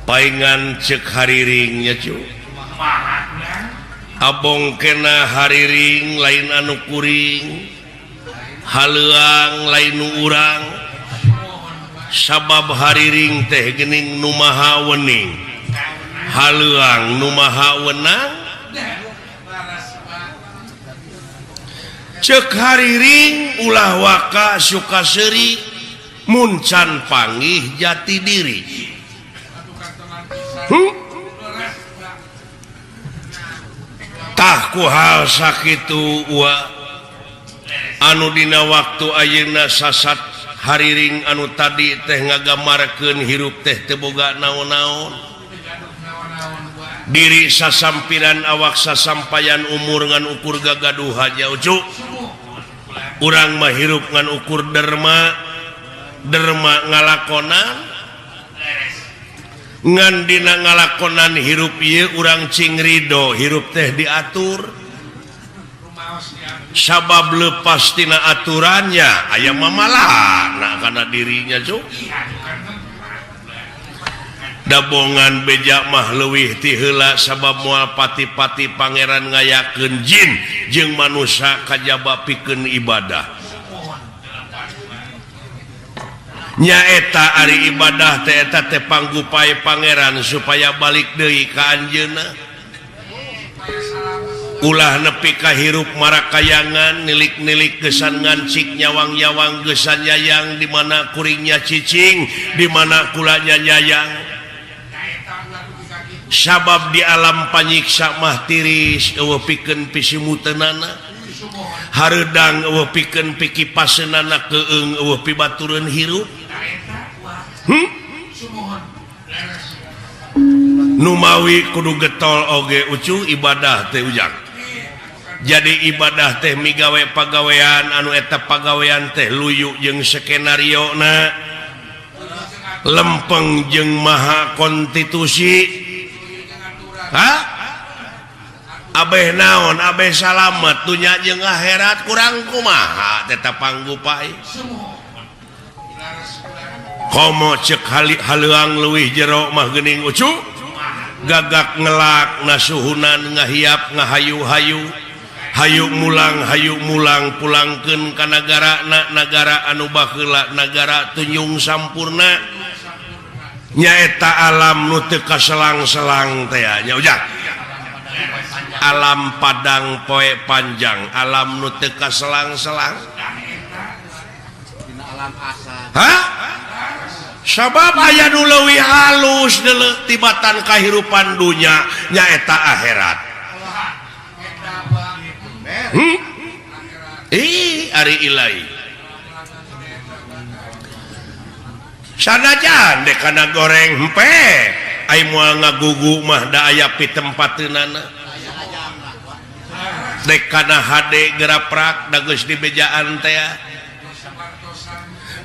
Paingan cek hariringnya cu. Abong kena hariring lain anu kuring, haleuang lain nu urang. Sabab hariring teh geuning nu maha wening, haleuang nu maha wenang. Cek hariring ulah waka suka seuri mun can panggih jati diri. Tah ku hal sakitu wa anu dina waktu ayeuna sasat hariring anu tadi teh ngagamarkeun hirup teh teu boga naon-naon. Diri sasampiran awak sasampayan umur ngan ukur gagaduhan nya ucu. Urang mah hirup ngan ukur derma, derma ngalakonan. Ngan dina ngalakonan hirup ieu urang cing ridho hirup teh diatur. Sabab lepas tina aturannya aya mamalana kana dirinya cuk. Dabongan beja mah leuwih ti heula sabab moal pati-pati pangeran ngayakeun jin jeung manusia kajaba pikeun ibadah. Nyaeta ari ibadah teh eta teh panggupai pangeran supaya balik deui ka anjeunna. Ulah nepi ka hirup marakayangan nilik-nilik gesan ngancik nyawang-nyawang gesan yayang di mana kuringnya cicing di mana kulanya nyayang. Sabab di alam panyiksa mah tiris eueuh pikeun pisimuteunana. Hareudang eueuh pikeun pikipaseunana keung eueuh pibatureun hirup. Numawi kudu getol oge ucu ibadah teh ujang. Jadi ibadah teh migawe pagawean anu eta pagawean teh luyu jeung skenario na lempeng jeung maha konstitusi. Hah? Abeh naon abeh salamet dunya jeung akhirat kurang kumaha tetap panggupai. Komo cek haleuang leuwih jero mah geuning ucu. Gagak ngelak nasuhunan ngahiap ngahayu-hayu. Hayu mulang pulangkeun ka nagara na nagara anu baheula nagara tunjung sampurna. Nyaeta alam nu teu kaselang-selang teh nya ujang. Alam padang poe panjang, alam nu teu kaselang-selang. Hah? Sabab aya nu leuwih halus deuleu tibatan kahirupan dunya nyaeta akhirat. Ih, ari ilahi. Sanajan dek kana goreng hempe, ai moal ngagugu mah da aya pitempateunana. Dek kana hade geraprak da geus dibejaan teh.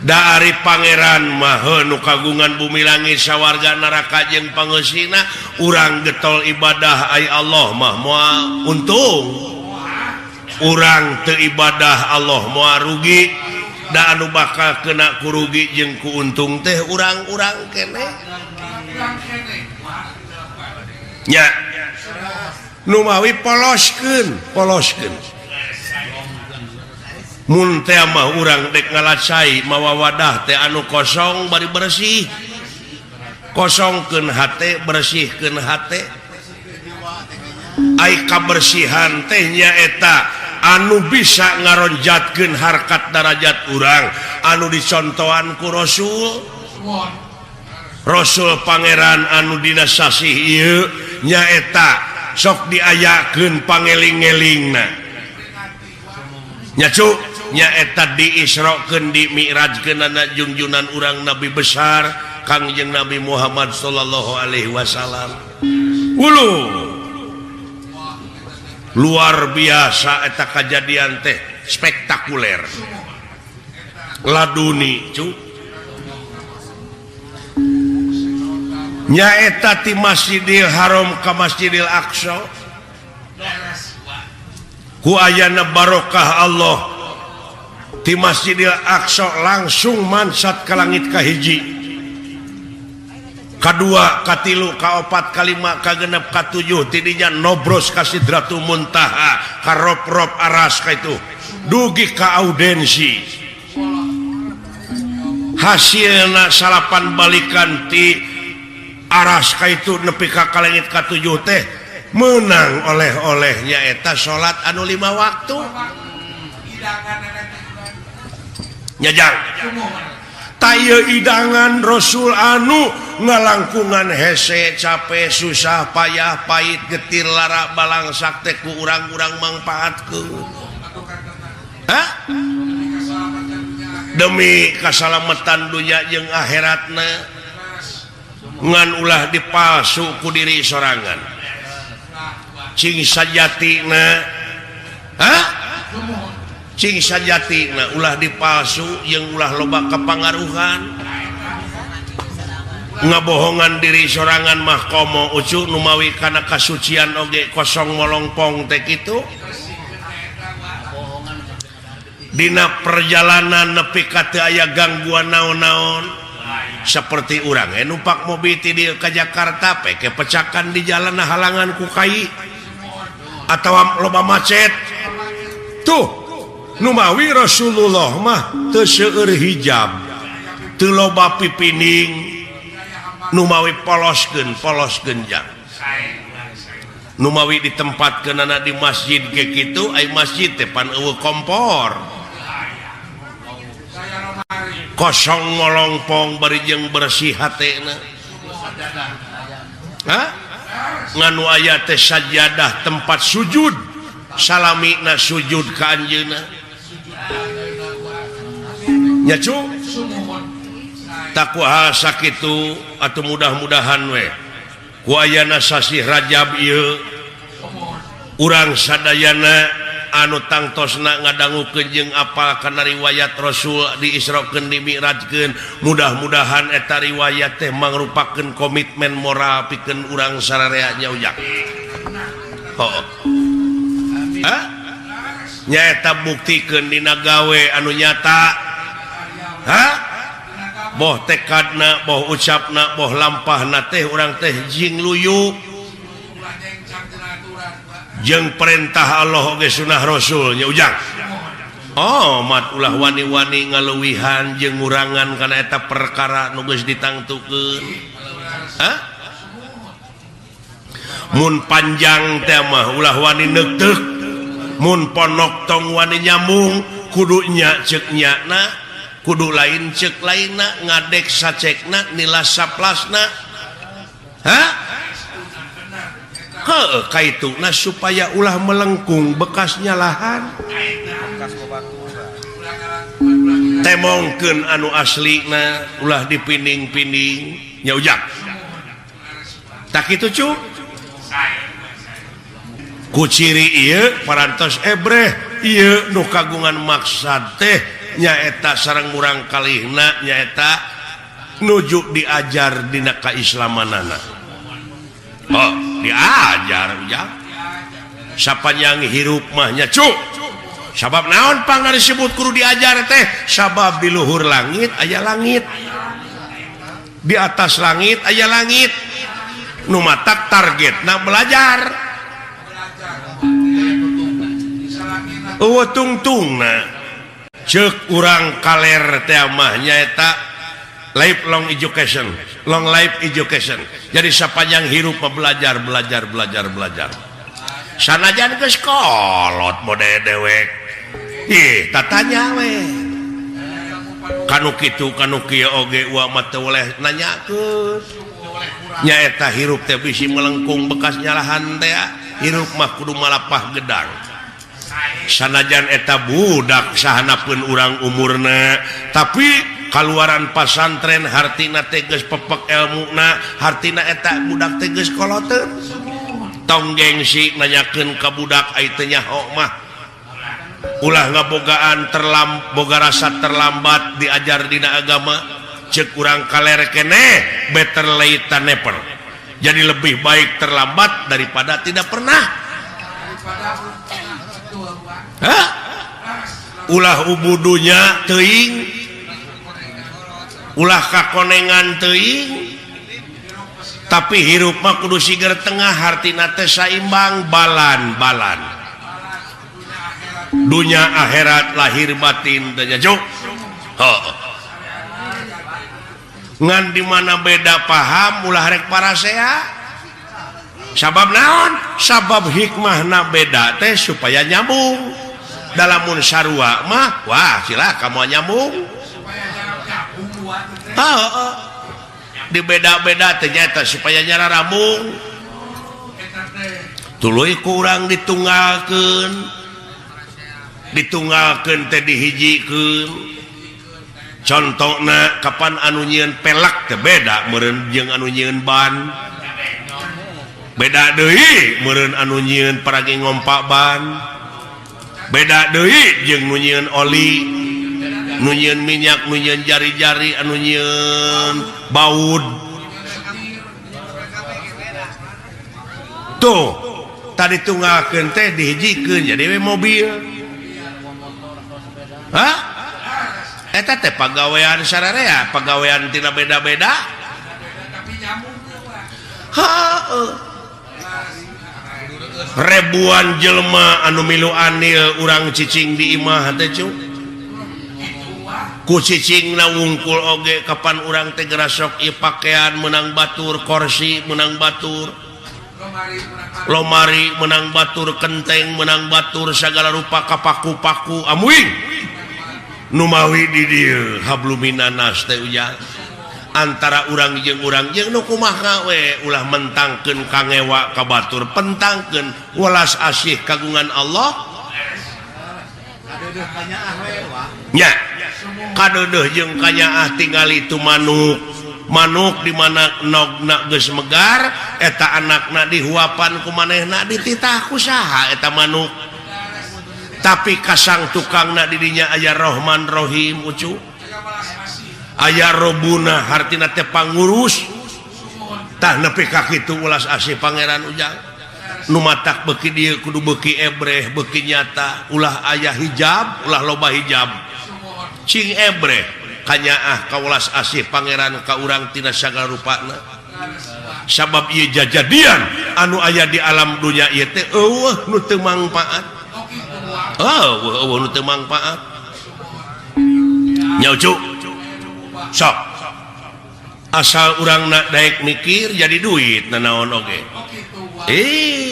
Da ari pangeran mah nu kagungan bumi langit sawarga neraka jeung pangeusina, urang getol ibadah ai Allah mah moal untung. Urang teu ibadah Allah moal rugi. Da anu bakal kena kurugi jeung kuuntung teh urang-urang keneh. Nya numawi poloskeun, poloskeun. Mun teh mah urang dek ngalacai mawa wadah teh anu kosong bari bersih. Kosongkeun hate, bersihkeun hate. Ai kabersihan teh nyaeta anu bisa ngaronjatkeun harkat darajat urang anu dicontohan ku Rasul. Rasul pangeran anu dina sasih ieu nyaeta sok diayakeun pangeling-elingna. Nya cu nyaeta diisrokeun dimi'rajkeunana jungjunan urang nabi besar Kangjeng Nabi Muhammad sallallahu alaihi wasallam. Ulu luar biasa eta kajadian teh spektakuler. Laduni cu nyaeta ti Masjidil Haram ka Masjidil Aqsa ku ayana barokah Allah ti Masjidil Aqsa langsung mansat ka langit kahiji. Kadua, katilu, kaopat, kalima, kagenep, katujuh, tidinya nobros ka Sidratul Muntaha, ka rop-rop aras ka itu dugi ka audensi. Hasilna salapan balikan ti aras ka itu nepi ka kalengit katujuh teh menang oleh-olehnya eta salat anu 5 waktu. Nyajang taya idangan Rasul anu ngalangkungan hese capek susah payah pahit getir lara balangsak teh ku urang-urang mangpaatkeun. Hah? Demi kasalamatan dunya jeung akhiratna ngan ulah dipalsu ku diri sorangan. Cing sajatina, hah? Cing sajatina ulah dipalsu jeung ulah loba kepangaruhan. Ngabohongan diri sorangan mah komo ucu numawi kana kasucian oge kosong molongpong teh kitu. Dina perjalanan nepi ka teu aya gangguan naon-naon seperti urang numpak mobil ti dieu ka Jakarta peke pecakan di jalan halangan ku kai atawa loba macet. Tuh numawi Rasulullah mah teu seueur hijab, teu loba pipining, numawi poloskeun polos genjang. Numawi ditempatkeunana di masjid ke kitu, ai masjid teh pan eueuh kompor. Kosong molongpong bari jeung bersih hatena. Hah? Nganu aya teh sajadah tempat sujud, salamina sujud ka anjeunna. Nya cu? Takwa sakitu atuh mudah-mudahan we ku ayana sasih Rajab ieu urang sadayana anu tangtosna ngadangukeun jeung apal kana riwayat Rasul diisrokeun dimi'rajkeun, mudah-mudahan eta riwayat teh mangrupakeun komitmen moral pikeun urang sararea nya ujang. Heuh. Hah? Nyaeta buktikeun dina gawe anu nyata. Hah? Boh tekadna, boh ucapna, boh lampahna teh urang teh jing luyu jeung perintah Allah oge sunah Rasul nya ujang. Oh, mat ulah wani-wani ngaluwihan jeung ngurangan kana eta perkara nu geus ditangtukeun. Hah? Mun panjang teh mah ulah wani neukteuk, mun ponok tong wani nyambung, kudu nya ceuk nyana, kudu lain ceuk lainna, ngadek sacekna, nilas saplasna. Hah? Heuh, kaituna supaya ulah melengkung bekas nyalahan. Temongkeun anu aslina ulah dipinding-pinding nya ujang. Tak kitu cu? Ku ciri ieu parantos ebreh ieu nu kagungan maksad teh nyaeta sareng murang kalihna nyaeta nuju diajar dina kaislamanana. Oh, diajar ujang. Sapanjang hirup mah nya cu. Sabab naon pangna disebut kudu diajar teh? Sabab di luhur langit aya langit. Di atas langit aya langit. Nu matak targetna belajar. Eueuh tungtungna. Ceuk urang kaler teh mah nyaeta lifelong education, long life education. Jadi sapanjang hirup mah belajar, belajar, belajar, belajar. Sanajan geus kolot mode dewek. Ih, tatanya we. Kanu kitu kanu kieu oge uwa mah teu boleh nanyakeun. Nyaeta hirup teh bisi melengkung bekas nyalahan teh. Hirup mah kudu malapah gedang. Sanajan eta budak sahanapeun urang umurna, tapi kaluaran pasantren hartina teh geus pepek elmuna, hartina eta budak teh geus koloteun. Tong gengsi nanyakeun ka budak ai teu nyaho mah. Ulah ngabogaan boga rasa terlambat diajar dina agama, ceuk urang kaler keneh better late than never. Jadi lebih baik terlambat daripada tidak pernah. Hah? Ulah ubudunya teuing, ulah kakonengan teuing, Tapi hirup mah kudu siger tengah, hartina teh saimbang, balan-balan. Dunya akhirat, lahir batin teh nya, Cuk. Heuh. Ngan di mana beda paham ulah rek parasea. Sabab naon? Sabab hikmahna beda teh supaya nyambung. Dalamun sarua mah wah cilaka moal nyambung. Heeh. Dibeda-beda ternyata supaya nyara rambung. Tuluy kurang ditunggalkeun. Ditunggalkeun teh dihijikeun. Contona kapan anu nyieun pelak teh beda meureun jeung anu nyieun ban. Beda deui meureun anu nyieun paragi ngompa ban. Beda deui jeung nu nyieun oli, nu nyieun minyak, nu nyieun jari-jari, anu nyieun baud. Tuh, tadi tunggalkeun teh dihijikeun jadi we mobil. Hah? Eta teh pagawean sararea, pagawean tina beda-beda. Heuh. Ribuan jelema anu milu anil urang cicing di imah teh cu. Ku cicingna wungkul oge kapan urang teh gerasok ieu pakaian menang batur, kursi menang batur, lomari menang batur, kenteng menang batur, segala rupa kapaku-paku amuing. Numawi di dieu habluminanas teh ujang. Antara urang jeung nu kumaha we ulah mentangkeun kangewa ka batur, pentangkeun welas asih kagungan Allah. Nya kadeudeuh jeung kanyaah tingali tu manuk. Manuk di mana nogna geus megar eta anakna dihuapan ku manehna dititah ku saha eta manuk. Tapi kasang tukangna di dinya aya Rahman Rahim ucu. Aya Robuna hartina teh pangurus. Tah nepi ka kitu ulas asih pangeran ujang. Nu matak beuki dieu kudu beuki ebreh, beuki nyata, ulah aya hijab, ulah loba hijab. Cing ebreh kanyaah ka ulas asih pangeran ka urang tina sagala rupana. Sabab ieu jajadian anu aya di alam dunya ieu teh eueuh nu teu mangpaat. Oh, eueuh nu teu mangpaat. Nya ucu. Sok. Asal urang nak daek mikir jadi duit nanaon oge.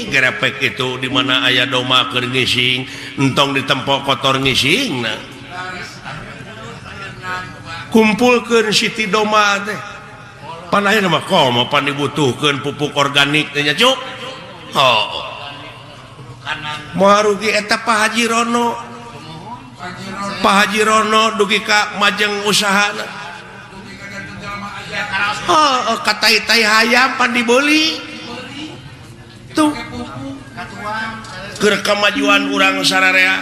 Gerepek itu di mana aya domba keur ngising, entong ditempok kotor ngising na. Kumpulkeun siti domba teh. Pan ayeuna mah komo pan dibutuhkeun pupuk organik teh nya cuk. Oh. Moal rugi eta Pak Haji Rono. Pak Haji Rono dugi ka majeng usahana. Oh, katai-tai hayam pan dibeli. Tuh. Keur kamajuan urang sararea.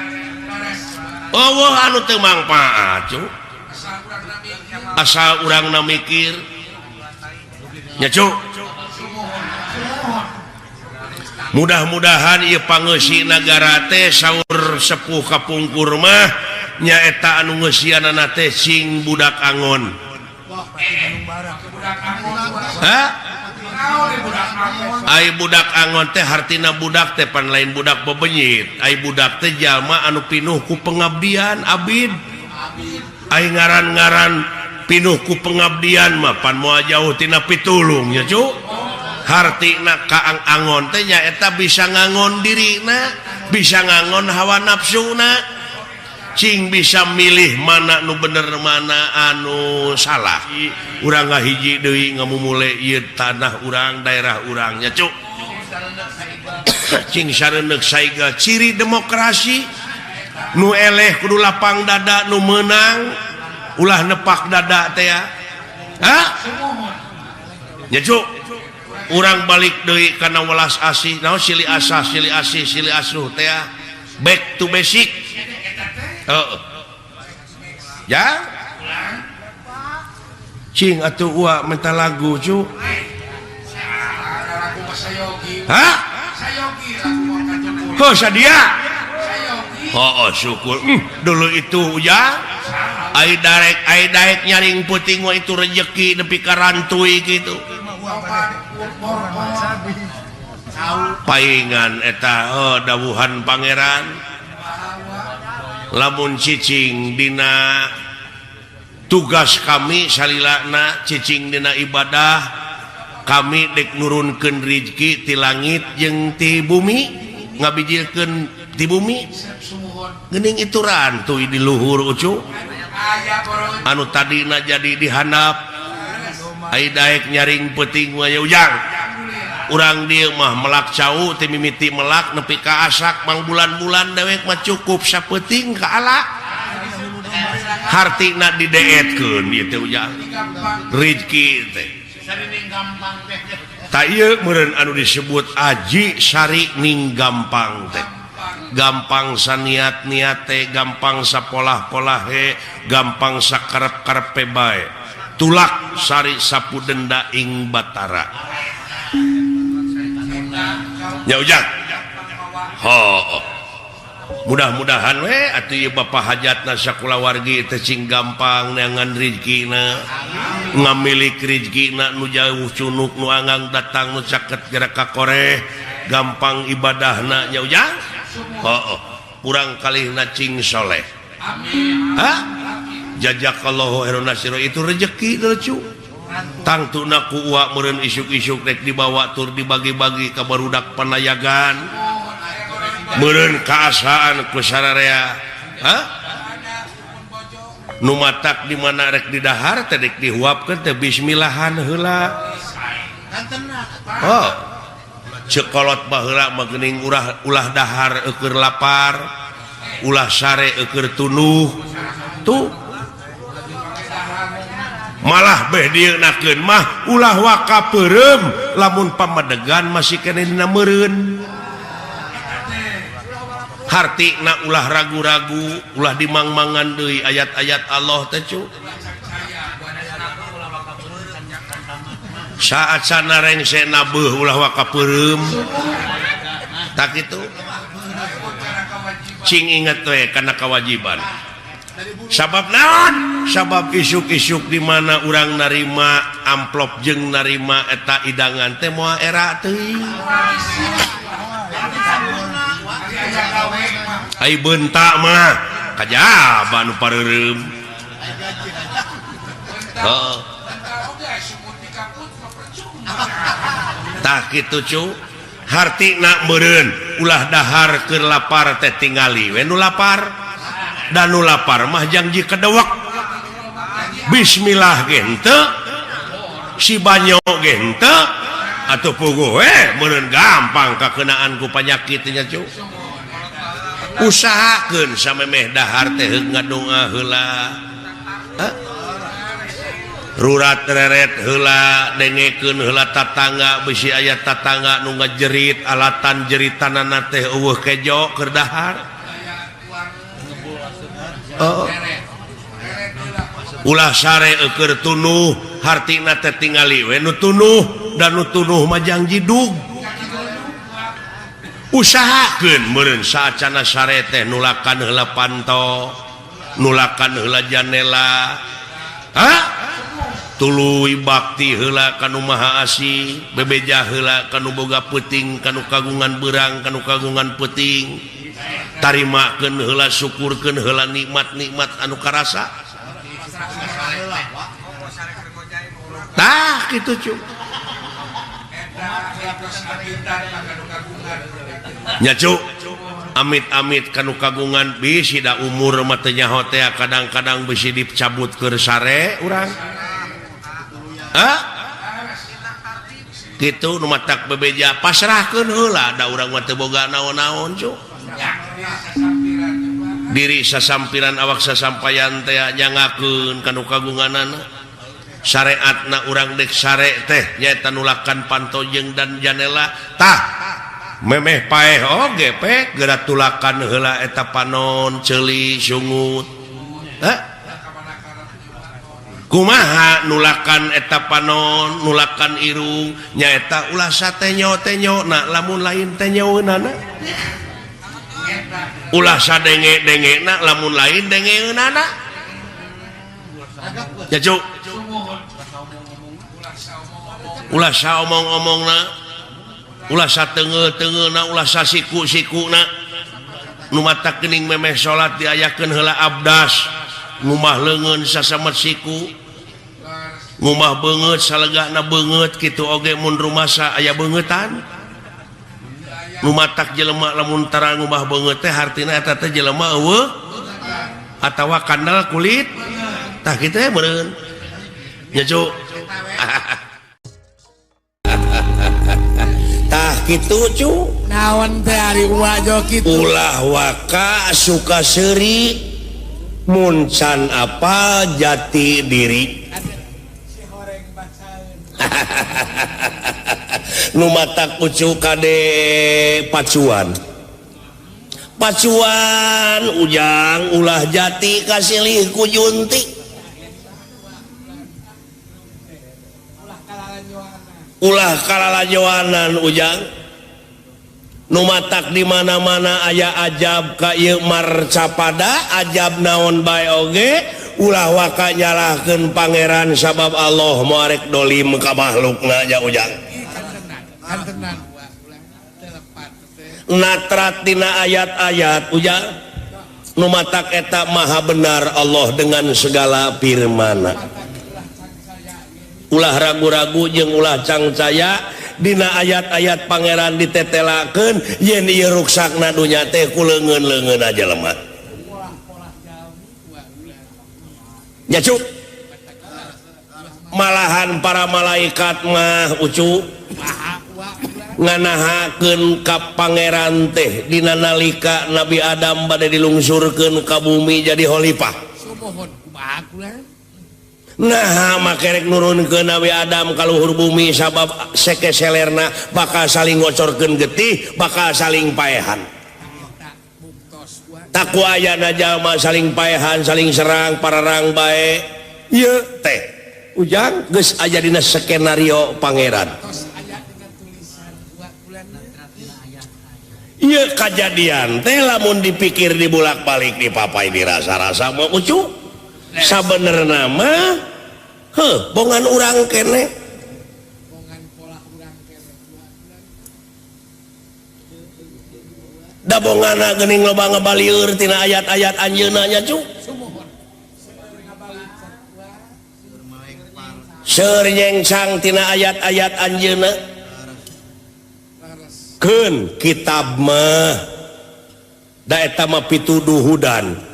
Eueuh anu teu mangpaat, cuk. Asal urangna mikir. Nya cuk. Mudah-mudahan ieu pangeusi nagara teh saur sepuh kapungkur mah nyaeta anu ngeusianana teh sing budak angon. Hah? Ai budak angon teh hartina budak teh pan lain budak bebenyit. Ai budak teh jalma anu pinuh ku pengabdian abid. Ai ngaran-ngaran pinuh ku pengabdian mah pan moal jauh tina pitulung nya cu. Hartina kaang angon teh nyaeta bisa ngangon dirina, bisa ngangon hawa nafsuna. Cing bisa milih mana nu bener mana anu salah. Urang ngahiji deui ngamumule ieu tanah urang, daerah urang nya cuk. Cing sareundeuk saiga ciri demokrasi nu eleh kudu lapang dada, nu meunang ulah nepak dada teh ya. Hah? Nya cuk. Urang balik deui kana welas asih, naon silih asah, silih asih, silih asuh teh ya. Back to basic. Oh. Ya? Cing atuh ua minta lagu cu. Hah? Oh, sadia. Oh, syukur. Dulu itu ya. Ai darek, ai daek nyaring puting mah itu rejeki nepi ka rantui gitu. Paingan eta oh, dawuhan pangeran lamun cicing dina tugas kami salilana cicing dina ibadah kami dek nurunkeun rizki ti langit jeung ti bumi ngabijilkeun ti bumi geuning itu rantuy di luhur ucu anu tadina jadi dihandap ai daek nyaring peuting mah ujang urang dieu mah melak cau ti mimiti melak nepi ka asak mang bulan-bulan dewek mah cukup sapeuting ka ala hartina dideetkeun ieu teh ujang rizki teh ta ieu meureun anu disebut aji sari ning gampang teh gampang saniat-niat teh gampang sapolah-polahe gampang sakarep-karepe bae tulak sari sapu denda ing batara nya ujang ho mudah-mudahan we atuh ieu Bapak hajatna sakulawargi teh cing gampang neangan rizkina ngamilik rizkina nu jauh cunuk nu anggang datang nu caket gerak ka koreh gampang ibadahna nya ujang hooh kurang kalihna cing soleh amin ha jazakallahu khairan nasiro itu rezeki lucu tangtuna ku uak meureun isuk-isuk rek dibawa tur dibagi-bagi ka barudak panayagan meureun kaasaan ku sararea ha nu matak di mana rek didahar teh rek dihuapkeun teh bismillahan heula oh cekolot baheula mah geuning ulah dahar eueur lapar ulah sare eueur tunuh tuh malah beh dieunakeun mah ulah waka peureum lamun pamadegan masih keneh dina meureun hartina ulah ragu-ragu ulah dimangmangan deui ayat-ayat Allah teh cu saat sana rengse nabeuh ulah waka peureum tak kitu cing inget we kana kewajiban sabab naon sabab isuk-isuk di mana urang narima amplop jeung narima eta idangan teh moal era teuing ai bentak mah kajaba nu pareureum heuh tah kitu cu hartina meureun ulah dahar keur lapar teh tingali we nu lapar dan nu lapar mah jangji kedewek bismillah ge henteu si banyo ge henteu atuh puguh we meureun gampang kakeunaan ku panyakit nya cu usahakeun samemeh dahar teh heug ngadoa heula rurat reret heula dengekeun heula tatangga bisi aya tatangga nu ngajerit alatan jeritanana teh eueuh kejo keur dahar oh. Ulah sare eueur tunuh hartina teh tingali we nu tunuh dan nu tunuh mah jang jidug usahakeun meureun saacana sare teh nulakan heula panto nulakan heula janela ha tuluy bakti heula ka nu Maha Asih bebeja heula ka nu boga peuting ka nu kagungan beurang ka nu kagungan peuting tarimakeun heula syukurkeun heula nikmat-nikmat anu karasa tah kitu cu nya cu amit-amit kanu kagungan bisi da umur mah teu nyaho teh kadang-kadang bisi dicabut keur sare urang ha kitu nu matak bebeja pasrahkeun heula da urang mah teu boga naon-naon cu diri sasampiran awak sasampayan teh nyangakeun kanu kagunganana syariatna urang dek sare teh nyaeta nulakan panto jeung dan janela tah memeh paeh oge pe geura tulakan heula eta panon ceuli sungut hah kumaha nulakan eta panon nulakan irung nyaeta ulah satenyo-tenyo na lamun lain tenyoeunana ulah sadenge-dengena lamun lain dengeunana ya cu Ulah saomong-omongna, ulah sateungeu-teungeuna, ulah sasiku-sikuna. Nu matak geuning memeh salat diayakeun heula abdas, ngumah leungeun sasamet siku, ngumah beungeut salegana beungeut kitu oge mun rumasa aya beungeutan. Nu matak jelema lamun tara ngumah beungeut teh hartina eta teh jelema eueuh atawa kandel kulit. Tah kitu we meureun. Nya cu. Tah kitu cu. Naon teh ari uwa jo kitu. Ulah waka suka seuri mun can apal jati diri. Nu matak ucu kade pacuan. Pacuan ujang ulah jati kasilih ku junti. Ulah kalalajoanan ujang. Nu matak di mana-mana aya ajab ka ieu marcapada, ajab naon bae oge ulah waka nyalahkeun pangeran sabab Allah moal rek dolim ka makhlukna nya ujang. Natrat dina ayat-ayat ujang. Nu matak eta maha benar Allah dengan segala firmana. Ulah ragu-ragu jeung ulah cangcaya dina ayat-ayat pangeran ditetelakeun yen ieu ruksakna dunya teh ku leungeun-leungeun jelema. Nya cu. Malahan para malaikat mah ucu nganahakeun ka pangeran teh dina nalika Nabi Adam bade dilungsurkeun ka bumi jadi khalifah. Nah makerek nurunkeun Nabi Adam ka luhur bumi sabab seke selerna bakal saling ngocorkeun getih, bakal saling paehan. Taku ayana jalma saling paehan, saling serang, pararang bae. Ieu teh ujang geus aya dina skenario pangeran. Ieu kajadian teh lamun dipikir dibulak-balik dipapai dirasa-rasa mah ucu. Sabenerna mah heuh bongan urang kene. Da bongana geuning loba ngabalieur tina ayat-ayat anjeunna nya cu. Seur nyengsang tina ayat-ayat anjeunna. Keun kitab mah da eta mah pituduhudan.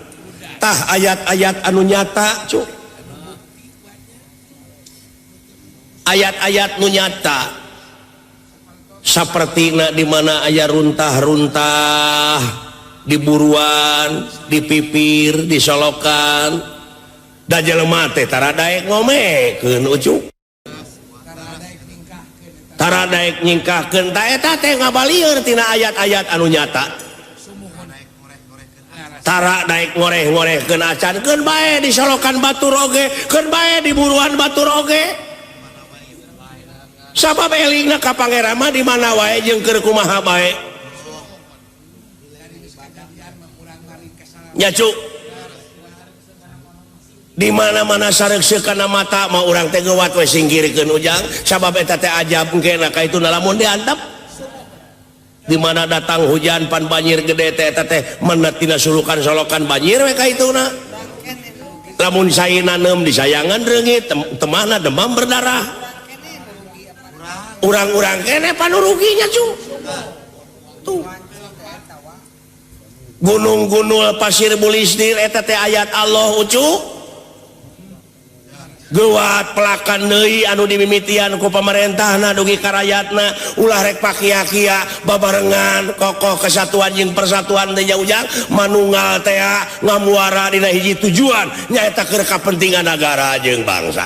Tah ayat-ayat anu nyata cu. Ayat-ayat nu nyata sapertina di mana aya runtah-runtah di buruan, di pipir, di solokan. Da jelema teh tara daek ngomekeun ucu. Tara daek nyingkahkeun ta eta teh ngabalieur tina ayat-ayat anu nyata. Tara daek ngoreh-ngorehkeun acan keun bae di solokan batur oge, keun bae di buruan batur oge. Sabab elingna ka pangeran mah di mana wae jeung keur kumaha bae. Nya cu. Di mana-mana sareukseuk kana mata mah urang teh geuwat we singkirkeun ujang sabab eta teh ajab engkena ka itu lamun diantep. Di mana datang hujan pan banjir gede teh eta teh menet tina sulukan solokan banjir we ka ituna. Lamun sae naneum disayangan reungit temahna demam berdarah. Urang-urang kene panuruginya cu. Tuh. Gunung-gunung pasir bulisdir eta teh ayat Allah ucu. Geuwat pelakan deui anu dimimitian ku pamarentahna dugi ka rayatna ulah rek pakia-kia babarengan kokoh kesatuan jeung persatuan teh ujang manunggal teh ngamuara dina hiji tujuan nyaeta keur kapentingan nagara jeung bangsa.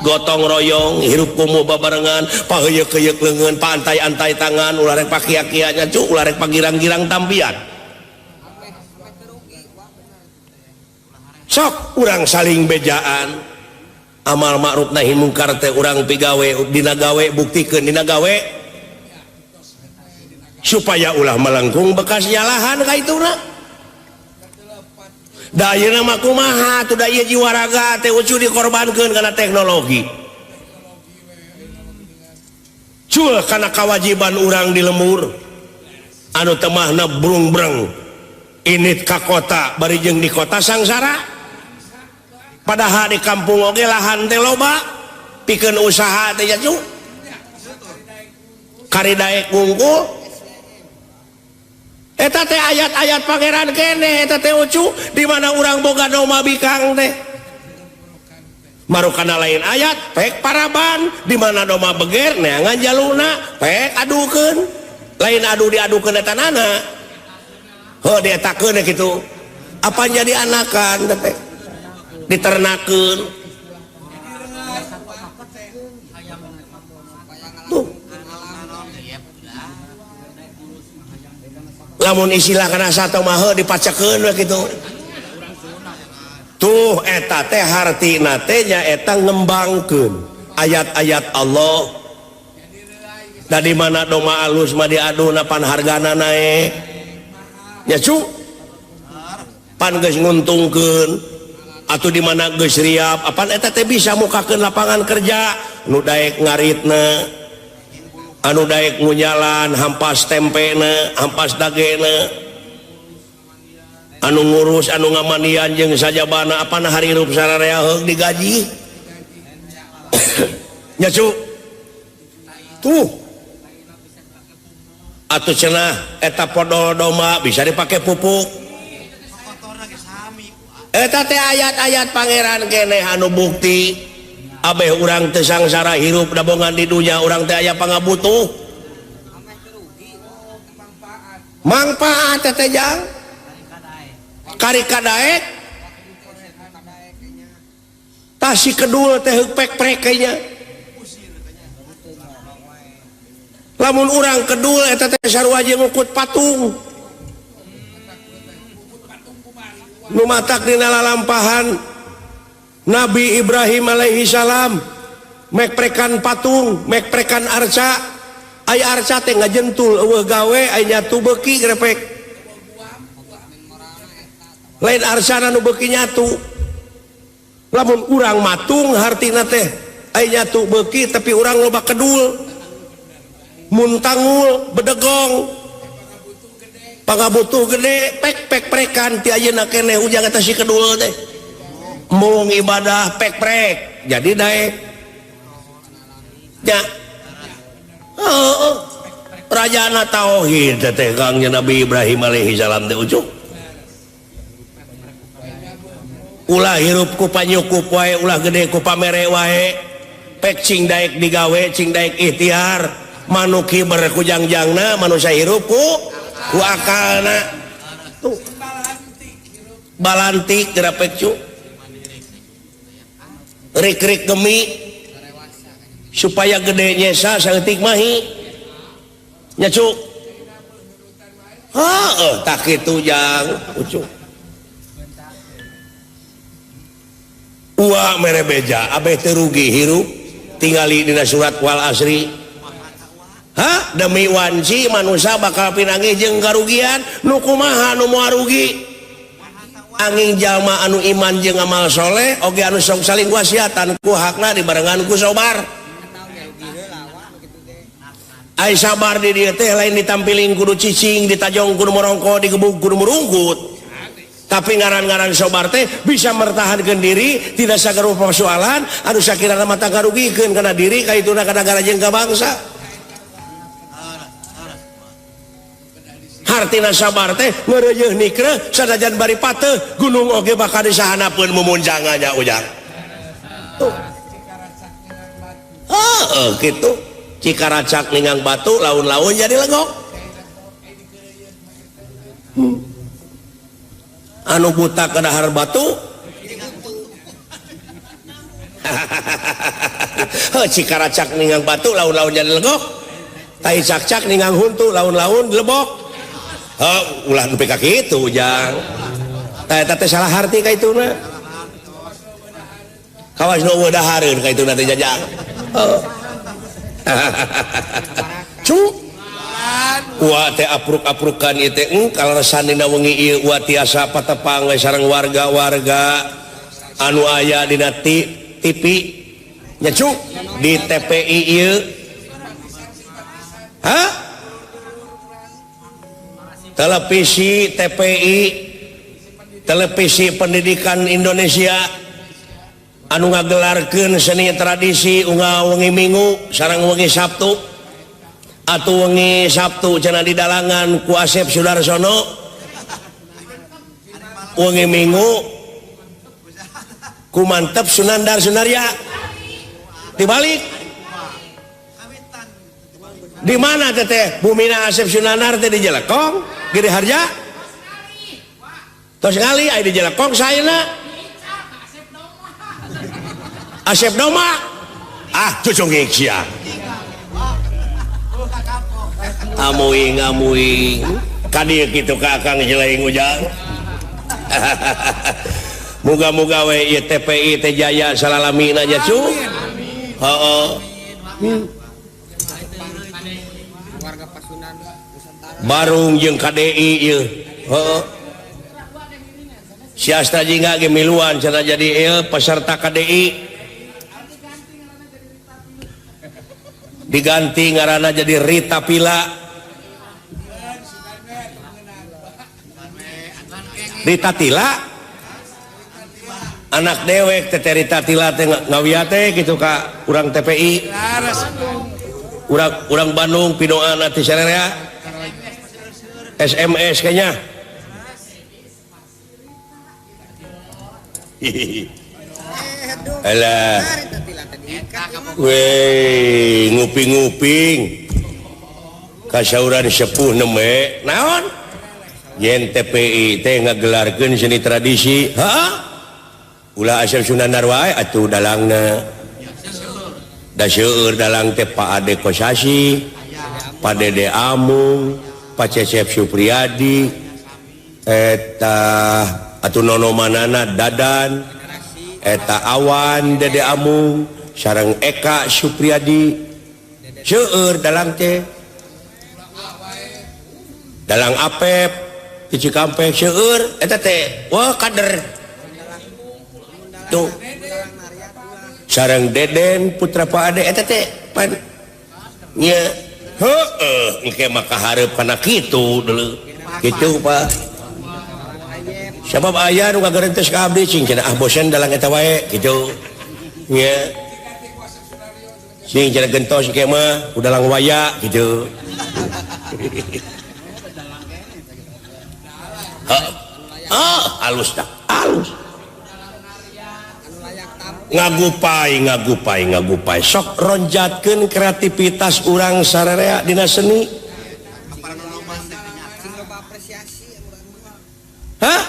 Gotong royong hirup kumuh babarengan paheuyeuk-heuyeuk leungeun paantai-antai tangan ulah rek pakia-kia nya cu ulah rek pagirang-girang tampian. Sok urang saling bejaan amal ma'ruf nahi mungkar teh urang pigawe dina gawe buktikeun dina gawe supaya ulah melengkung bekas nyalahan ka ituna. Da ayeuna mah kumaha tuh da ieu jiwa raga teh ucu dikorbankeun kana teknologi. Cul kana kewajiban urang di lembur anu temahna brung-breng init ka kota bari jeung di kota sangsara. Padahal di kampung oge lahan teh loba pikeun usaha teh nya kari daek ngungkul. Eta teh ayat-ayat pangeran kene eta teh ucu di mana urang boga doma bikang teh. Marukana lain ayat pek paraban di mana doma beger neangan jaluna pek adukeun lain adu diadukeun eta nana. Heuh dietakeun kitu. Apa jadi anakan teh diternakeun. Tuh. Lamun istilah kana sato mah heuh dipacekeun we kitu. Tuh eta teh hartina teh nyaeta ngembangkeun ayat-ayat Allah. Da di mana doma alus mah diaduna pan hargana naek. Nya cu. Pan geus nguntungkeun atuh di mana geus riap apan eta teh bisa mukakeun lapangan kerja nu daek ngaritna, anu daek ngunyalan hampas tempena, hampas dagena. Anu ngurus anu ngamanian jeung sajabana apana harirup sararea heug digaji. Nya cu. Tuh. Atuh cenah eta podol domba bisa dipake pupuk. Eta teh ayat-ayat pangeran keneh anu bukti abeh urang teu sangsara hirup dabongan di dunya urang teh aya pangabutuh. Mangpaat teh teh jang. Kari kadaek tah si kedul teh heuk pek-prek nya. Lamun urang kedul eta teh sarua jeung ngukut patung. Nu matak dina lalampahan Nabi Ibrahim alaihi salam mekprekan patung, mekprekan arca. Aya arca teh ngajentul eueuh gawe aya nyatu beuki grepek. Lain arsana nu beuki nyatu. Lamun urang matung hartina teh aya nyatu beuki tapi urang loba kedul. Muntangul bedegong. Pangabutuh gede pek-pek prekan ti ayeuna keneh ujang eta si kedul teh. Mung ibadah pek-prek jadi daek. Nya. Heuh. Rajana tauhid teh Kang Nabi Ibrahim alaihi salam teh ucuk. Ulah hirup ku panyukup wae, ulah gede ku pamere wae. Pek cing daek digawe, cing daek ikhtiar. Manuk hiber ku jangjangna, manusia hirup ku akalna. Tuh. Balantik geura pek cu. Rik-rik gemi supaya gede nyesa saeutik mahi. Nya cu. Heuh, tah kitu jang ucuk. Ua mere beja abeh teu rugi hirup tingali dina surat wal asri. Hah, demi wanci manusia bakal pinanggih jeung karugian nu kumaha nu moal rugi. Angin jalma anu iman jeung amal soleh oge anu sok saling wasiatan ku hakna dibarengan ku sabar. Ai sabar di dieu teh lain ditampiling kudu cicing, ditajong kudu morongko, digebug kudu murungkut. Tapi ngaran-ngaran sobar teh bisa mertahankan diri tidak sagarupa persoalan anu sakirana mata karugikeun kana diri kaituna kana negara jeung ka bangsa. Hartina sabar teh ngeureuyeuh nikreuh sanajan bari pateuh gunung oge bakal disahanapeun mumunjangannya ujang. Tuh. Heuh kitu. Cikaracak ningang batu laun-laun jadi legok. Anu buta ke dahar batu. Heuh cikaracak ningang batu laun-laun jadi legok. Tai cak-cak ningang huntu laun-laun lebok. Heuh ulah nepi ka kitu jang. Tah eta teh salah harti ka ituna. Kawas nu eueuh dahareun ka ituna teh jajang. Heuh. Cu. Wa teh apruk-aprukan ieu teh kaleresan dina wengi ieu wa tiasa patepang we sareng warga-warga anu aya dina TV nya cu di TPI ieu. Hah? Televisi TPI, Televisi Pendidikan Indonesia anu ngagelarkeun seni tradisi unggal wengi Minggu sareng wengi Sabtu atau wengi Sabtu cenah di dalangan ku Asep Sudarsono, wengi Minggu ku Mantep Sunandar Sunarya. Dibalik di mana teteh bumina Asep Sunandar teh? Di Jelekong, Giri Harja. Tos ngali aya di Jelekong saena Asep Doma. Ah, cucung sia, amuing amuing kadieu kitu ka Akang Jeleng Ujang. Muga-muga we ieu TPI teh jaya salalamina nya cu. Heeh. Barung jeung KDI ieu. Heeh. Si Astra Jingga ge miluan cenah jadi ieu peserta KDI. Diganti ngaranna jadi Rita Pila. Rita Tila anak dewek teh Rita Tila teh ngawia teh kitu ka urang TPI. Urang Bandung pidoana teh sararea SMS kayaknya. Alah. Weh, nguping-nguping. Kasauran sepuh neme naon? Yen TPI teh ngagelarkeun seni tradisi. Hah? Ulah Asep Sunandar wae atuh dalangna. Da seueur dalang teh Pak Ade Kosasi, Pak Dede Amung, Pak Cecep Supriyadi, eta atuh nono manana Dadan, eta Awan Dede Amung, sareng Eka Supriyadi. Seueur dalang teh. Dalang Apep di Cikampek seueur eta teh. Wah, kader. Tuh. Sareng Deden putra Pak Ade eta teh pan nya heueuh engke mah kahareup kana kitu deuleu. Kitu Pak. Sabab aya nu ngagerentes ka abdi cing cenah ah bosen dalang eta wae kitu. Nya. Sing cenah gentos engke mah udalang waya kitu. Ah, halus dah, halus. Ngagupai, ngagupai, ngagupai. Sok ronjatkeun kreativitas urang sararea dina seni. Hah?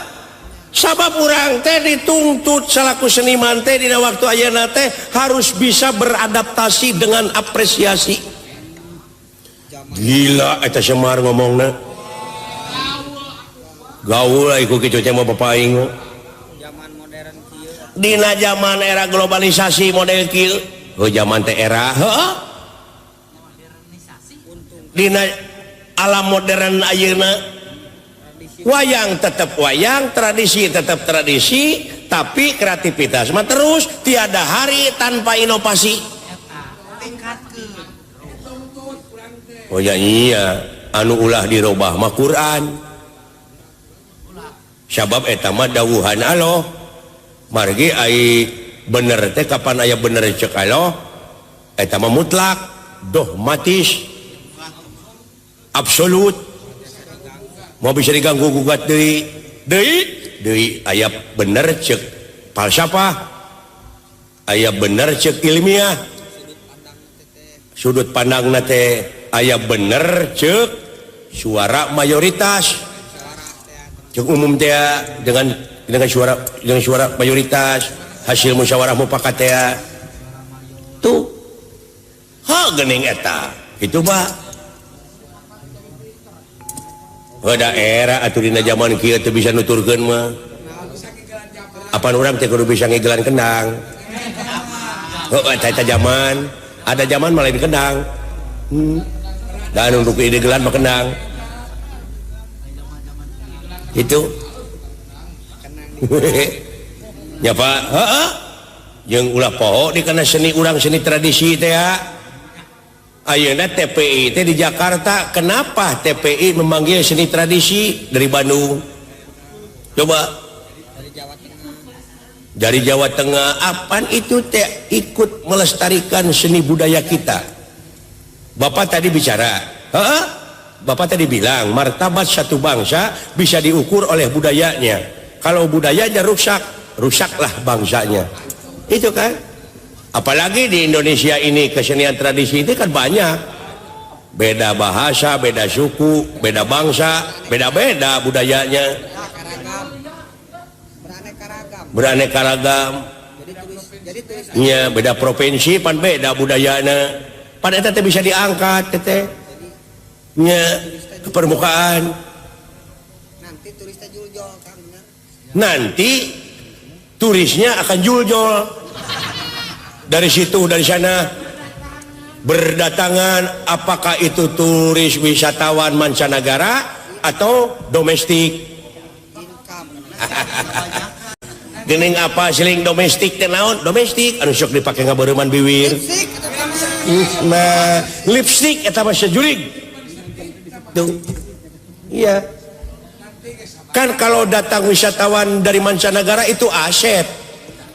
Sabab urang teh dituntut salaku seniman teh dina waktu ayeuna teh harus bisa beradaptasi dengan apresiasi. Gila eta Semar ngomongna. Gaul iku kitu teh mah bapak aing. Dina zaman era globalisasi model kieu, heuh zaman teh era heuh. Dina alam modern ayeuna wayang tetap wayang, tradisi tetap tradisi, tapi kreativitas mah terus, tiada hari tanpa inovasi. Oh ya iya, anu ulah dirobah mah Quran. Sabab eta mah dawuhan Allah. Margi ai bener teh kapan aya bener cek Allah, eta mah mutlak, dogmatis, absolut. Mau bisa diganggu gugat deui, deui, deui aya bener cek falsafah, aya bener cek ilmiah. Sudut pandangna teh aya bener cek suara mayoritas. Cek umum teh dengan suara mayoritas hasil musyawarah mufakat teh. Tuh. Ha geuning eta. Kitu Pak. Udah era atuh dina zaman kieu teu bisa nuturkeun mah. Apan urang teh kudu bisa ngigelan kendang. Heuh eta zaman, ada zaman mah lain kendang. Dan untuk ide gelan mah kendang. Itu. Ya Pak, heeh. Jeung ulah poho di kana seni urang seni tradisi teh ya. Ayeuna TPI teh di Jakarta. Kenapa TPI memanggil seni tradisi dari Bandung? Coba dari Jawa Tengah. Apaan itu teh ikut melestarikan seni budaya kita. Bapak tadi bicara, hah? Bapak tadi bilang martabat satu bangsa bisa diukur oleh budayanya. Kalau budayanya rusak, rusaklah bangsanya. Itu kan? Apalagi di Indonesia ini kesenian tradisi itu kan banyak. Beda bahasa, beda suku, beda bangsa, beda-beda budayanya. Beraneka ragam. Ya, beda provinsi pan beda budayanya. Pan eta teh bisa diangkat teh. Nya ke permukaan. Nanti turisnya akan juljol. Dari situ, dari sana berdatangan, apakah itu turis wisatawan mancanegara atau domestik. Gening apa seling domestik teh naon? Domestik anu sok dipake ngabareuman biwir. Nah, lipstick eta mah sajurig. Tuh. Iya. Kan kalau datang wisatawan dari mancanegara itu aset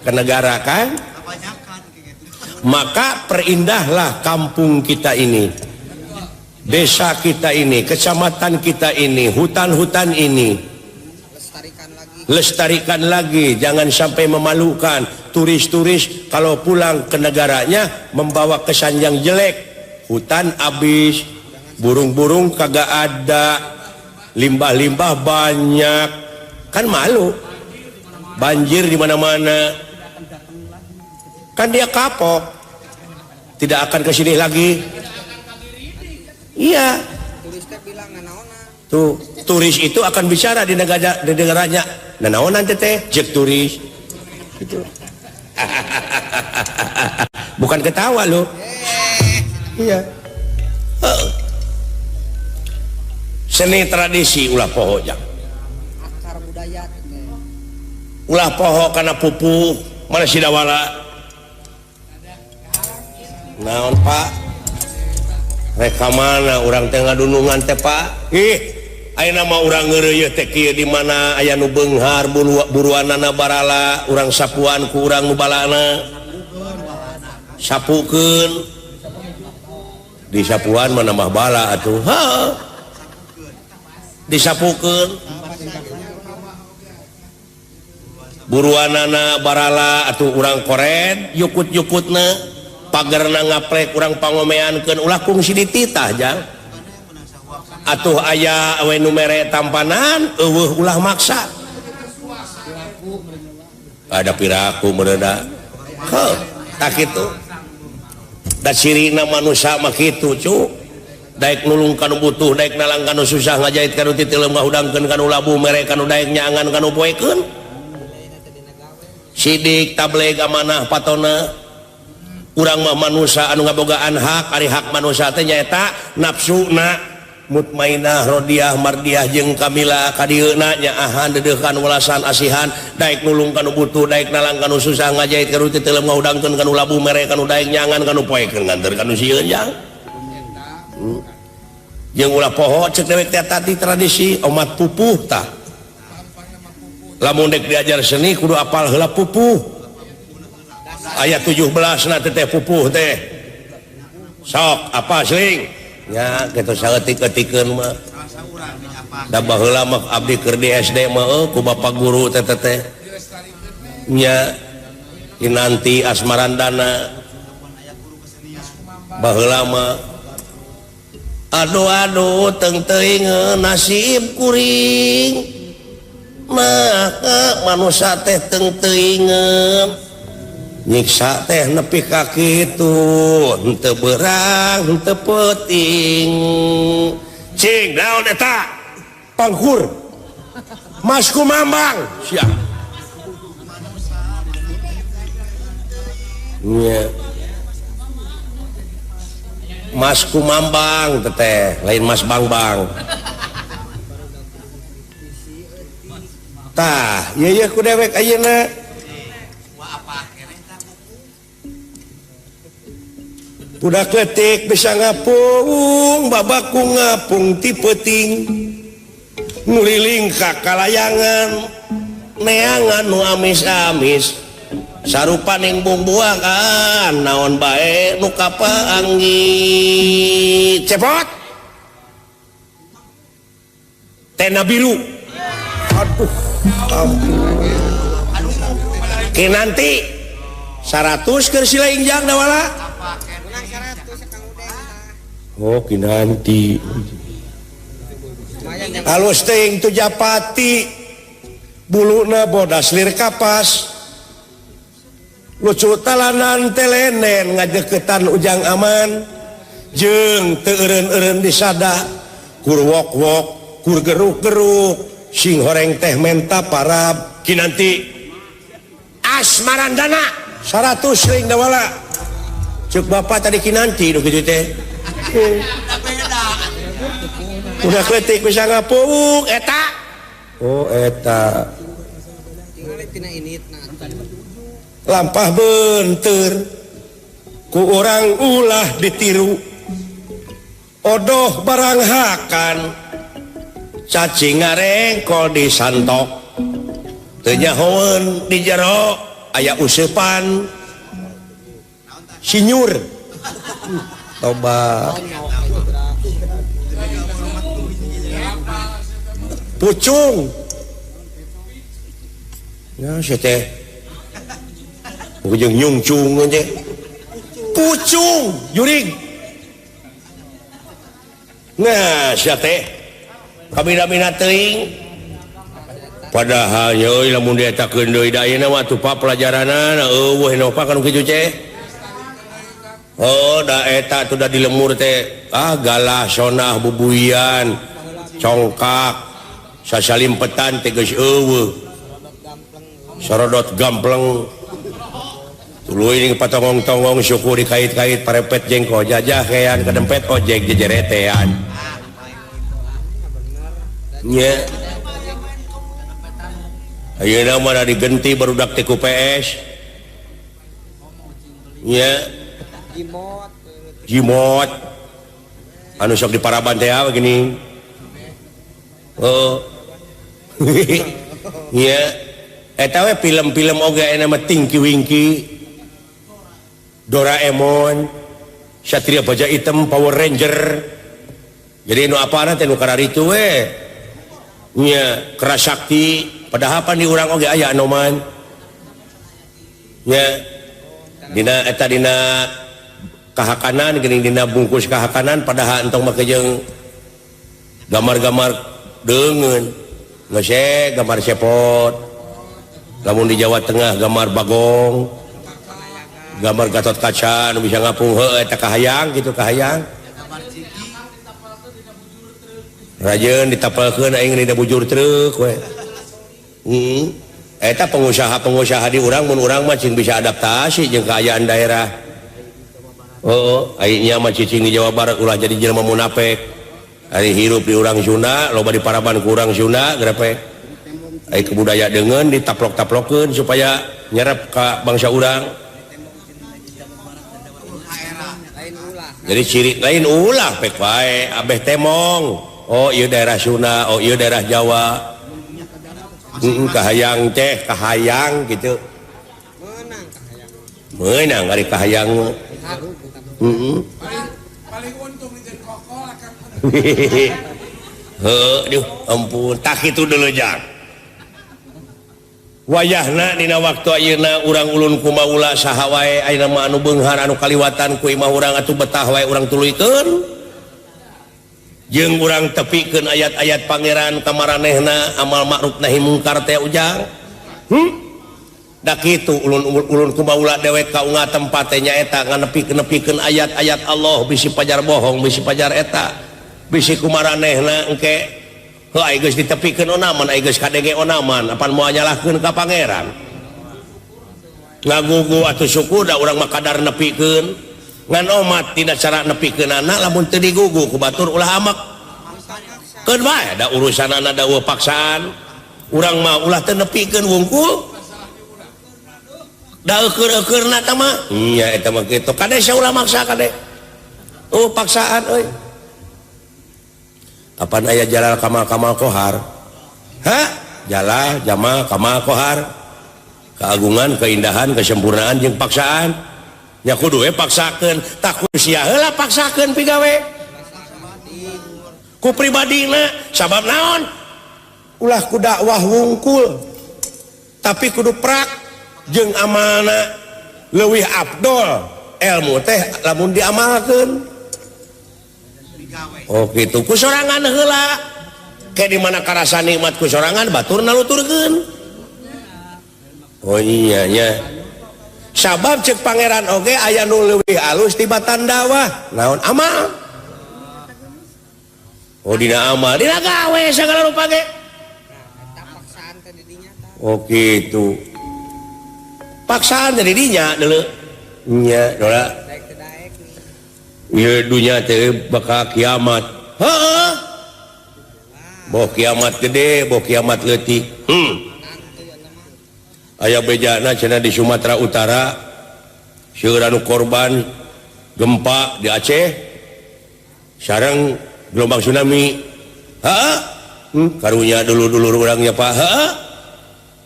ke negara kan? Maka perindahlah kampung kita ini, desa kita ini, kecamatan kita ini, hutan-hutan ini. Lestarikan lagi, jangan sampai memalukan. Turis-turis kalau pulang ke negaranya membawa kesan yang jelek. Hutan habis, burung-burung kagak ada, limbah-limbah banyak, kan malu. Banjir di mana-mana. Kan dia kapok, tidak akan kesini lagi. Iya. Tuh, turis itu akan bicara di negara, di negaranya. Nanaonan teteh, jek turis. Gitu. Bukan ketawa loh. Iya. Seni tradisi ulah poho jang. Ulah poho karena pupuh mana sidawala. Naon Pak? Reka mana urang teh ngadunungan teh Pak? Ih, ayeuna mah urang ngeureuyeuh teh kieu di mana aya nu beunghar buruanana barala, urang sapuan ku urang nu balana. Sapukeun. Di sapuan mah nambah bala atuh. Heuh. Disapukeun. Buruanana barala atuh urang kored yukut-yukutna. Pagerna ngaplek urang pangomeankeun ulah kungsi dititah jang. Atuh aya we nu mere tampanan eueuh ulah maksa. Ada piraku meureuda. Heuh, tah kitu. Da cirina manusia mah kitu cu. Daek nulung kanu butuh, daek nalang kanu susah, ngajait kanu titileum, ngahudangkeun kanu labuh, mere kanu daek nyangan kanu poekeun. Sidik tableg amanah patona. Urang mah manusia anu ngabogaan hak, ari hak manusia teh nyaeta nafsuna mutmainah rodiah mardiah jeung kamila kadieuna nyaahan dedeuhkan welasan asihan daek nulung kanu butuh, daek nalang kanu susah, ngajait kanu titileum, ngahudangkeun kanu labuh, mere kanu daek nyangan kanu poekeun, nganter kanu sieun jang. Jeung ulah poho cek dewek teh tadi tradisi omat pupuh tah. Lamun dek diajar seni kudu apal heula pupuh. Ayat 17 na teh pupuh teh. Sok apa seling? Nya kitu saeutik-eutikeun mah. Da baheula mah abdi keur di SD mah ku bapak guru teh teh. Nya Kinanti Asmarandana. Baheula mah aduh aduh teng teuing nasib kuring. Mah manusia teh teng teuingeun. Nyiksa teh nepi ka kitu, henteu beurang henteu peuting. Cing naon eta? Pangkur. Mas Kumambang sia. Nya. Mas Kumambang teteh, lain Mas Bangbang. Tah, ieu ye ku dewek ayeuna. Budak letik bisa ngapung babaku ngapung ti peuting nguliling ka kalayangan neangan nu amis-amis sarupaning bungbuangan naon bae nu kapaanggi cepot tena biru aduh ampun kinanti 100 keur sila injang dawala. Oh kinanti halus teuing tu japati buluna bodas lir kapas lucu talanan telenen ngajeketan ujang aman jeung teu eureun-eureun disada kur wok-wok kur geruk-geruk sing horeng teh menta parab kinanti asmarandana 100 ring dawala cek bapak tadi kinanti nu kitu teh. Udah kletik bisa ngapung eta. Oh eta lampah benteur ku urang ulah ditiru odoh barang hakan cacing ngarengkol disantok teu nyahoeun di jero aya useupan sinyur toba pucung ya sia teh ujung nyungcung teh pucung jurig nah sia teh kabina-bina teuing padahal euy lamun dietakeun deui da ayeuna mah atuh pa pelajaranana eueuh nu pa kan kitu ceh. Oh da eta tuh da di lemur teh ah galah sonah bubuian congkak sasalimpetan teh geus eueuh sorodot gampleng tuluy ning patongong-tongong syukur dikait-kait parepet jengko jajah kean kadempet ojek jejeretean nya ayeuna mah digenti barudak teh ku PS nya jimot anu sok diparaban teh gini oh nya eta we film-film oge aya mah Tinky Winky Doraemon Satria Baja Hitam Power Ranger jadi nu apana teh nu kararitu we nya Kerasakti padahal pan di urang oge aya anoman nya dina eta dina kahakanan geuning dina bungkus kahakanan padahal entong make jeung gambar-gambar deungeun geus gambar cepot lamun di Jawa Tengah gambar Bagong gambar Gatot Kaca nu bisa ngapung heuh eta kahayang kitu kahayang rajeun ditapelkeun aing dina bujur truk we eta pengusaha-pengusaha di urang mun urang mah cing bisa adaptasi jeung kaayaan daerah. Oh, aingnya mah cicing di Jawa Barat ulah jadi jelema munafik. Ari hirup di urang Sunda, loba di paraban ku urang Sunda grepe. Ai kebudaya deungeun ditaplok-taplokeun supaya nyerep ka bangsa urang. Jadi ciri lain ulah pek wae abeh temong. Oh, ieu daerah Sunda, oh ieu daerah Jawa. Kahayang teh, kahayang gitu. Meunang ari kahayang. Paling untung jeung kokol akan. Heuh, duh, ampun, tah kitu deuleu jang. Wayahna dina waktu ayeuna urang ulun kumaula saha wae ayeuna mah anu beunghar anu kaliwatan ku imah urang atuh betah wae urang tuluykeun. Jeung urang tepikeun ayat-ayat pangeran ka maranehna amal ma'ruf nahi mungkar teh ujang. Da kitu ulun kumaula dewek ka unga tempat teh nyaeta nganepi-nepikeun ayat-ayat Allah bisi pajar bohong bisi pajar eta bisi kumaranehna engke heuh ai geus ditepikeun onaman ai geus kadenge onaman apan moal nyalahkeun ka pangeran ngagugu atuh syukur da urang mah kadar nepikeun ngan omat tina cara nepikeunana lamun teu digugu ku batur ulah amak keun bae da urusanana da eueuh paksaan urang mah ulah teu nepikeun wungkul da eukeurna tah mah nya eta mah kitu kade sia ulah maksa kade Oh paksaan euy. Kapan aya Jalal Kamal Kamal Kohar? Hah? Jalal Jamal Kamal Kohar. Keagungan, keindahan, kesempurnaan jeung paksaan. Nya kudu we paksakeun, tah ku sia heula paksakeun pigawe. Ku pribadina sabab naon? Ulah ku dakwah wungkul. Tapi kudu prak jeung amalna leuwih afdol ilmu teh lamun diamalkeun. Oh gitu, ku sorangan heula. Kayak di mana karasa nikmat ku sorangan batur naluturkeun. Oh iya nya. Sabab cek pangeran oge aya nu leuwih alus tibatan dakwah. Naon amal? Oh dina amal, dina gawe sagala rupa ge. Oh gitu. Paksaan teh di dinya deuleu. Nya dola. Ieu dunya teh bakal kiamat. Heeh. Boh kiamat gede, boh kiamat leutik. Aya bejana cenah di Sumatera Utara seueur anu korban gempa di Aceh sareng gelombang tsunami. Heeh. Karunya dulur-dulur urang nya Pak. Heeh.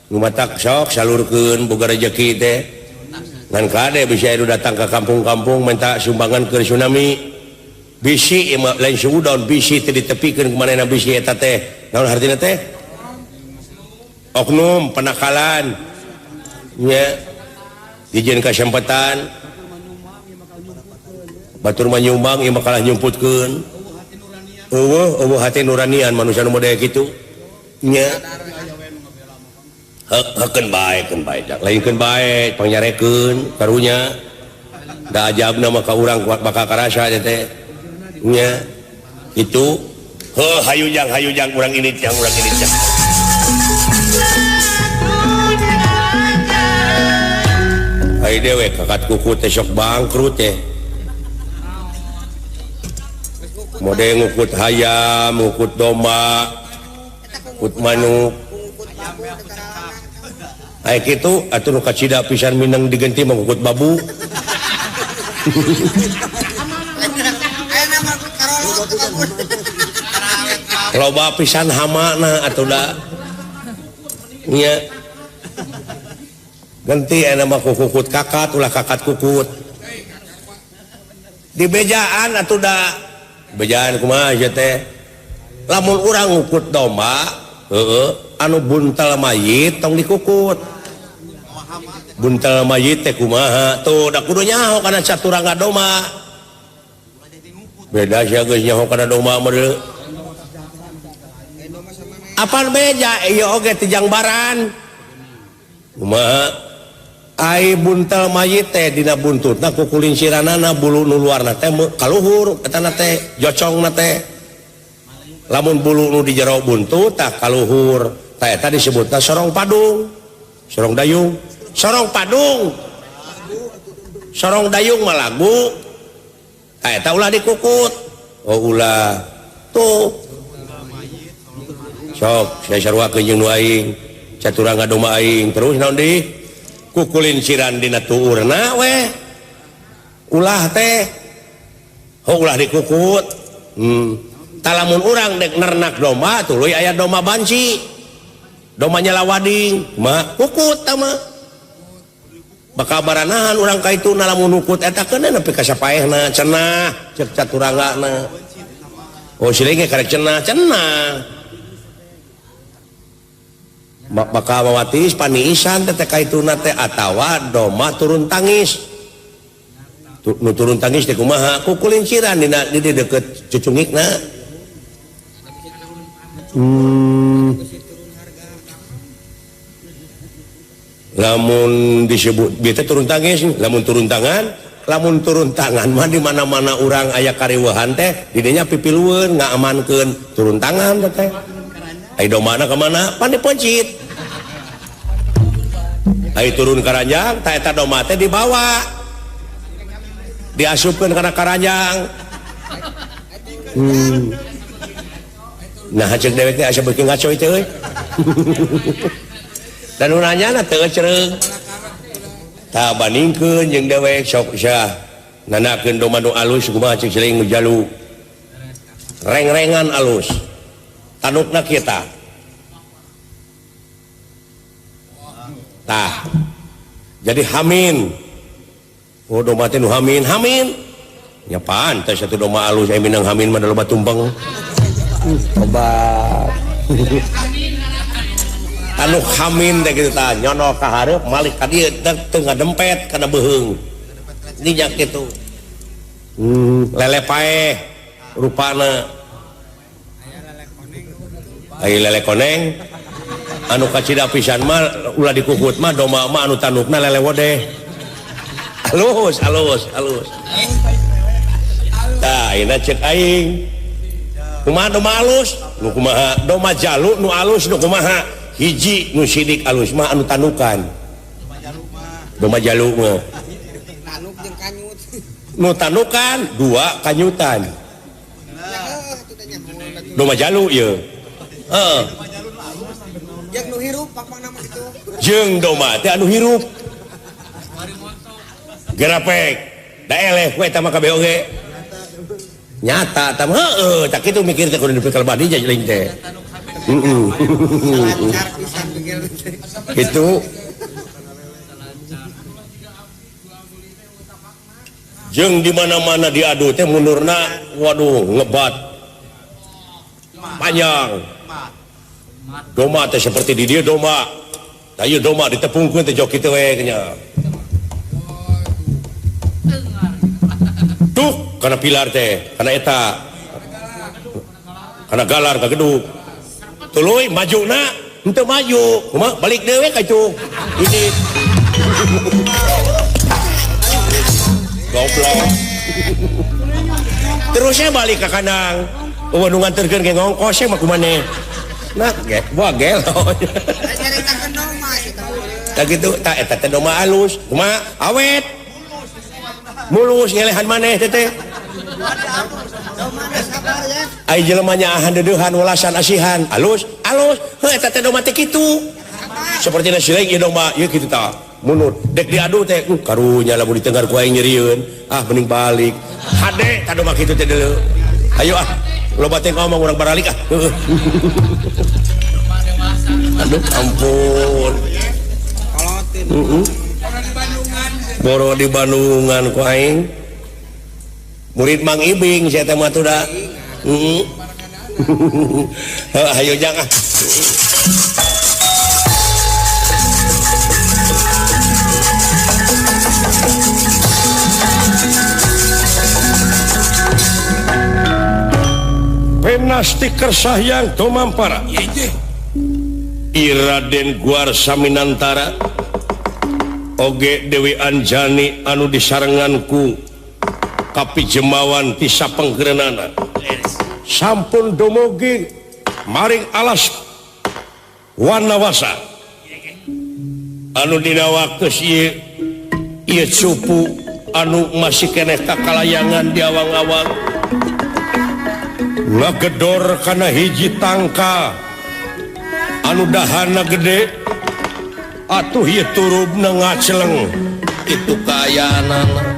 Nu matak sok salurkeun boga rejeki teh. Ngan kade bisa anu datang ke kampung-kampung minta sumbangan ke tsunami. Bisi ieu mah lain suudon bisi teh ditepikeun kumanehna bisi eta teh. Naon hartina teh? Oknum penakalan. Nya dijieun kasempetan. Batur mah nyumbang ieu mah kalah nyumputkeun. Eueuh eueuh hati nuranian manusia nu model kitu. Nya heukeun bae keun bae lainkeun bae pangnyarekeun karunya. Da ajabna mah ka urang kuat bakal karasa teh. Nya itu heuh hayu jang urang ini jang urang ini jang. Ai dewek kakat kuku teh sok bangkrut teh. Mode ngukut hayam, ngukut domba, ngukut manuk. Ai kitu atuh nu kacida pisan mineng digenti mah ngukut babu. Loba pisan hamana atuh da. Nya. Ganti aya mah kukut kakat ulah kakat kukut. Di bejaan atuh da. Bejaan kumaha ieu teh? Lamun urang ngukut domba, heueuh, anu buntal mayit tong dikukut. Buntal mayit teh kumaha? Tuh da kudu nyaho kana caturangga domba. Beda sia geus nyaho kana domba mah deui. Apan beja ieu oge teh jangbaran. Kumaha? Ai buntal mayit teh dina buntutna kukulinciranana bulu nu luarna teh kaluhur etana teh jocongna teh. Lamun bulu nu di jero buntut tah kaluhur tah eta disebutna sorong padung. Sorong dayung, sorong padung. Sorong dayung mah lagu. Tah eta ulah dikukut. Oh ulah. Tuh. Sok saya saruakeun jeung nu aing. Caturangga domba aing terus naon deui? Kukulinciran dina tuurna we. Ulah teh. Oh ulah dikukut. Talamun urang dek nernak domba tuluy aya domba banci. Domba nyalawading, mah kukut tah mah. Bakal baranahan urang ka itu lamun nukut eta keun nepi ka sapaehna cenah cek caturanggana. Oh siling ge karek cenah cenah. Bakal mawatis paniisan teh ka ituna teh atawa domba turun tangis. Nu turun tangis teh kumaha? Kukulinciran dina di deukeut cucungikna. Lamun disebut bieu teh turun tangis, lamun turun tangan mah di mana-mana urang aya kariweuhan teh didinya pipilueun ngaamankeun turun tangan teh. Ai domana ka mana? Pan dipencit. Ai turun karanjang tah eta domba teh dibawa. Diasupkeun kana karanjang. Nah cek dewek teh asa beuki ngaco teh euy. Dan nu nanyana teu cereung. Tah bandingkeun jeung dewek sok sia. Nandakeun domba nu alus kumaha cek siling nu jalu. Reng-rengan alus. Tanukna kita. Tah. Jadi hamin. Oh domba teh nu hamin, hamin. Nya pantes atuh domba alus aya minang hamin mah loba tumpeng. Tobat. Anu hamin teh kitu tah nyono ka hareup malik ka dieu teu ngadempet kana beuheung. Ninyak kitu. Lele paeh rupana. Aya lele koneng. Anu kacida pisan mah ulah dikukut mah domba mah anu tandukna lele wodeh. Alus alus alus. Tah ayeuna ceuk aing. Kumaha domba alus? Nu kumaha? Domba jalu nu alus nu kumaha? Hiji nu sidik alus mah anu tandukan. Domba jalu mah. Nu tandukan dua kanyutan. Domba jalu ieu. Heeh. Jeung nu hirup pangpangna mah kitu. Jeung domba teh anu hirup. Gerapek. Da eleh we eta mah kabeh oge. Nyata tah heueuh tah kitu mikir teh kudu dipikir badi jeung teh. Heeh. Kitu. Jeung di mana-mana diadu teh mundurna waduh ngebat. Panjang. Domba teh seperti di dieu domba. Tah ieu domba ditepungkeun teh jok kitu we nya. Tuk kana pilar teh, kana eta. Kana galar ka gedug. Tuluy majuna henteu maju, kumaha balik deui we ka itu. Ini. Goblok. Terusnya balik ke kandang. Eueuh nu nganterkeun ge ngongkos mah kumaneh. Nah, ge, buah gelo. Tah kitu, tah eta teh domba alus. Kumaha awet. Mulus ngelehan maneh teh teh. Ai jelema nyaahan deudeuhan welasan asihan. Alus, alus. Heuh eta teh domba teh kitu. Sapertina sileung ieu domba, ieu kitu tah. Munut dek diadu teh, karunya lamun ditenggar ku aing nyerieun. Ah mending balik. Hade tah domba kitu teh deuleu. Ayo ah, loba teh ngomong urang baralik ah. Aduh ampun. Boro di Bandungan ku aing. Murid Mang Ibing sia teh mah tuh da. Heeh. Ayo jang ah. Penasti Kersahyang Tumampara. Iraden Guar Saminantara oge Dewi Anjani anu disarenganku kapi jemawan ti sapenggerenana sampun dumugi maring alas Wanawasa anu dina waktu ieu cupu anu masih keneh kakalayangan di awang-awang ngagedor kana hiji tangka anu dahana gede atuh ieu turubna ngaceleng itu kaayaanana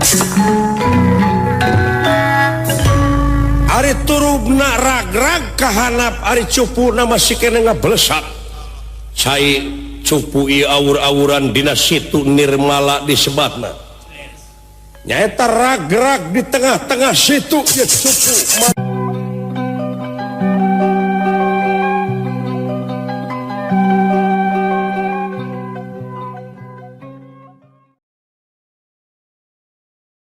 ari turubna ragrag kahanap ari cupuna masih keneh ngablesat cai cupu ieu awur-awuran dina situ nirmala disebatna nyaeta ragrag di tengah-tengah situ ieu cupu.